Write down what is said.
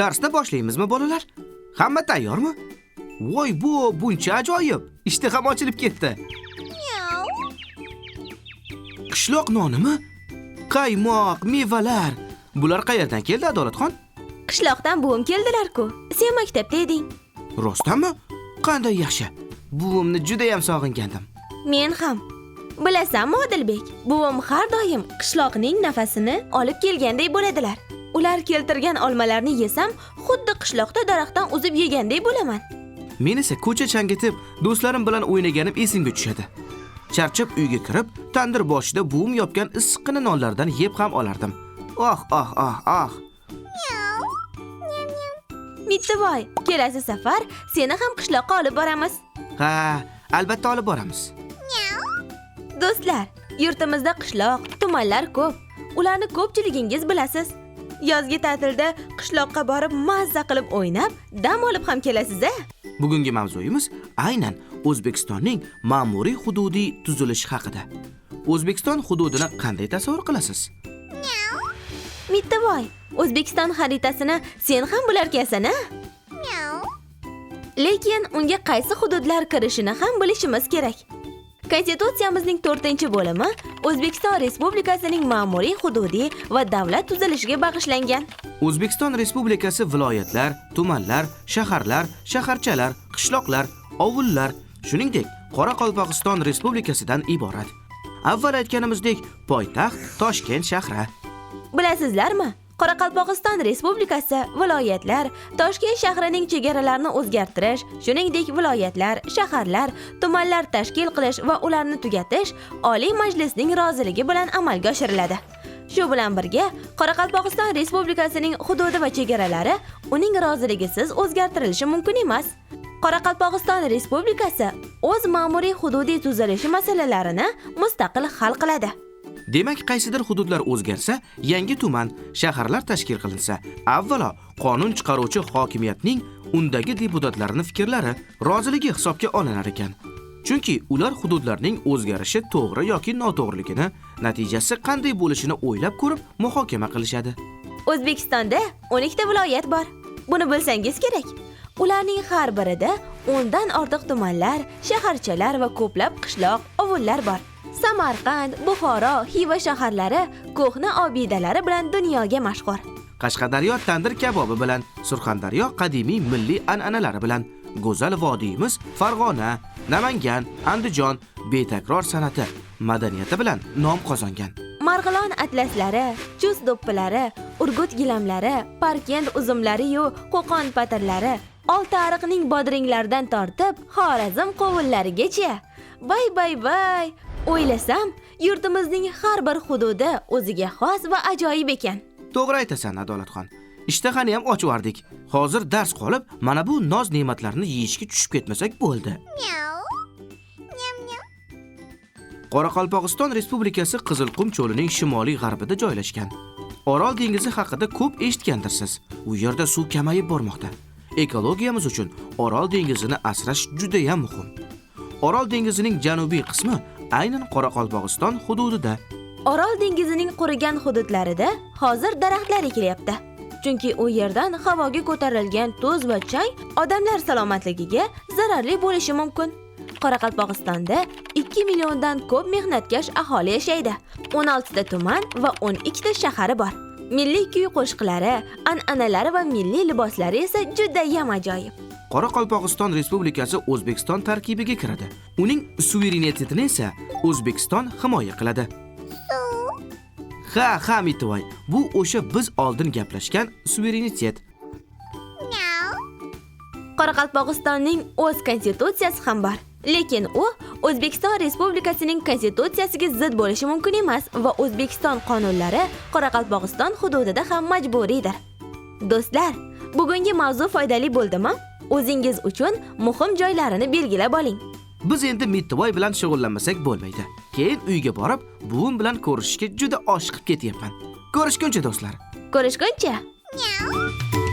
Darsni boshlaymizmi, bolalar? Hamma tayyormi? Voy, bu buncha ajoyib. Ishtaham ochilib ketdi. Qishloq nonimi? Qaymoq, mevalar. Bular qayerdan keldi, Adolatxon? Qishloqdan buvim keldilar-ku. Sen maktabda eding. Rostdanmi? Qanday yaxshi. Buvimni juda ham sog'ingandim. Men ham. Bilasanmi, Odilbek, buvim har doim qishloqning nafasini olib kelganday bo'ladilar. Ular keltirgan olmalarni yesam, xuddi qishloqda daraxtdan uzib yeganday bo'laman. Men esa ko'cha changitib, do'stlarim bilan o'ynaganim esimga tushadi. Charchab uyga kirib, tandir boshida buvim yopgan issiqqina nonlardan yeb ham olardim. Oh, oh, oh, oh. Mittivoy, kelasi safar seni ham qishloqqa olib boramiz. Ha, albatta olib boramiz. Do'stlar, yurtimizda qishloq, tumanlar ko'p. Ularni ko'pchiligingiz bilasiz. Yozgi ta'tilda qishloqqa borib mazza qilib o'ynab, dam olib ham kelasiz-a? Bugungi mavzuyimiz aynan O'zbekistonning ma'muriy hududiy tuzilishi haqida. O'zbekiston hududini qanday tasavvur qilasiz? Mittivoy, O'zbekiston xaritasini sen ham bilarkansan-a? Lekin unga qaysi hududlar kirishini ham bilishimiz kerak. Konstitutsiyamizning 4-bo'limi O'zbekiston Respublikasining ma'muriy hududiy va davlat tuzilishiga bag'ishlangan. O'zbekiston Respublikasi viloyatlar, tumanlar, shaharlar, shaharchalar, qishloqlar, ovullar, shuningdek, Qoraqalpog'iston Respublikasidan iborat. Avval aytganimizdek, poytaxt Toshkent shahri. Bilasizlarmi? Qoraqalpog'iston Respublikasi viloyatlar, Toshkent shahrining chegaralarini o'zgartirish, shuningdek viloyatlar, shaharlar, tumanlar tashkil qilish va ularni tugatish Oliy Majlisning roziligi bilan amalga oshiriladi. Shu bilan birga Qoraqalpog'iston Respublikasining hududi va chegaralari uning roziligisiz o'zgartirilishi mumkin emas. Qoraqalpog'iston Respublikasi o'z ma'muriy hududiy tuzilishi masalalarini mustaqil hal qiladi. Demak, qaysidir hududlar o'zgarsa, yangi tuman, shaharlar tashkil qilinsa, avvalo qonun chiqaruvchi hokimiyatning undagi deputatlarning fikrlari, roziligi hisobga olinar ekan. Chunki ular hududlarning o'zgarishi to'g'ri yoki noto'g'riligini, natijasi qanday bo'lishini o'ylab ko'rib muhokama qilishadi. O'zbekistonda 12 ta viloyat bor. Buni bilsangiz kerak. Ularning har birida 10 dan ortiq tumanlar, shaharchalar va ko'plab qishloq, ovullar bor. Samarqand, Buxoro, Xiva shaharlari ko'hna obidalari bilan dunyoga mashhur. Qashqadaryo tandir kabobi bilan, Surxondaryo qadimiy milliy an'analari bilan, go'zal vodiyimiz Farg'ona, Namangan, Andijon betakror san'ati, madaniyati bilan nom qozongan. Marg'ilon atlaslari, Chust do'ppilari, Urgut gilamlari, Parkent uzumlari-yu Qo'qon patirlari, Oltiariqning bodringlaridan tortib Xorazm qovunlarigacha. Bay bay bay! O'ylasam, yurtimizning har bir hududi o'ziga xos va ajoyib ekan. To'g'ri aytasan, Adolatxon. Ishtahani ham ochib yubordik. Hozir dars qolib, mana bu noz ne'matlarni yeyishga tushib ketmasak bo'ldi. Qoraqalpog'iston Respublikasi Qizilqum cho'lining shimoliy g'arbida joylashgan. Orol dengizi haqida ko'p eshitgandirsiz. U yerda suv kamayib bormoqda. Ekologiyamiz uchun Orol dengizini asrash juda ham muhim. Orol dengizining janubiy qismi aynan Qoraqalpog'iston hududida. Orol dengizining qurigan hududlarida hozir daraxtlar ekilyapti. Chunki u yerdan havoga ko'tarilgan to'z va chang odamlar salomatligiga zararli bo'lishi mumkin. Qoraqalpog'istonda 2 milliondan ko'p mehnatkash aholi yashaydi. 16 ta tuman va 12 ta shahari bor. Milliy kuy qo'shiqlari, an'analari va milliy liboslari esa judayam ajoyib. Qoraqalpog'iston Respublikasi O'zbekiston tarkibiga kiradi. Uning suverenitetini esa O'zbekiston himoya qiladi. Ha, ha, Mitvoy, bu o'sha biz oldin gaplashgan suverenitet. Qoraqalpog'istonning o'z konstitutsiyasi ham bor. Lekin u O'zbekiston Respublikasining konstitutsiyasiga zid bo'lishi mumkin emas va O'zbekiston qonunlari Qoraqalpog'iston hududida ham majburiydir. Do'stlar, bugungi mavzu foydali bo'ldimi? O'zingiz uchun muhim joylarini belgilab oling. Biz endi Mittivoy bilan shug'ullanmasak bo'lmaydi. Keyin uyga borib, buvim bilan ko'rishishga juda oshiqib ketyapman. Ko'rishguncha do'stlar. Ko'rishguncha. Meow.